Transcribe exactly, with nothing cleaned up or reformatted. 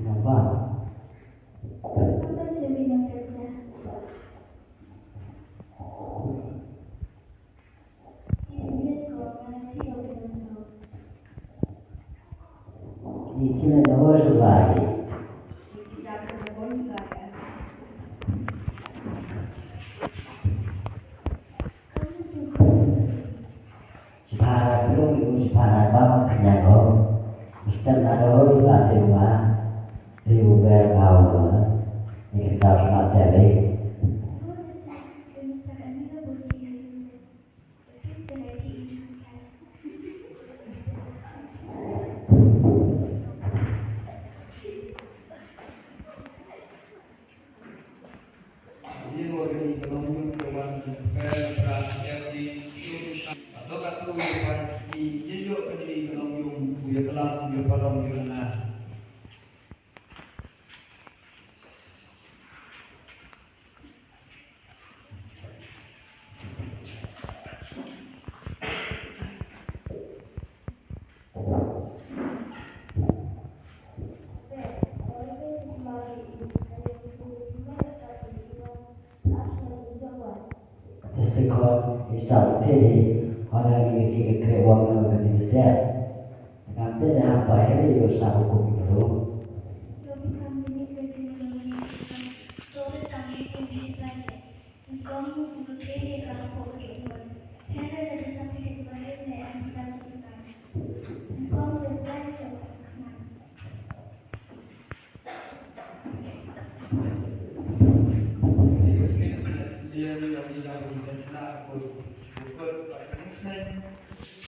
Napa? Ni kine da wajib ai. Shipara pyrshah, shipara ba ma khñiang o. Mister Nado, iba te ma. Te u ber kau ma. Ni kata smat jale. Te sa khot i Isaac te hi, hana ngi ki ka kre wang na ka ni te. Ngam te ne hap bai heri yo sa hukum i bru.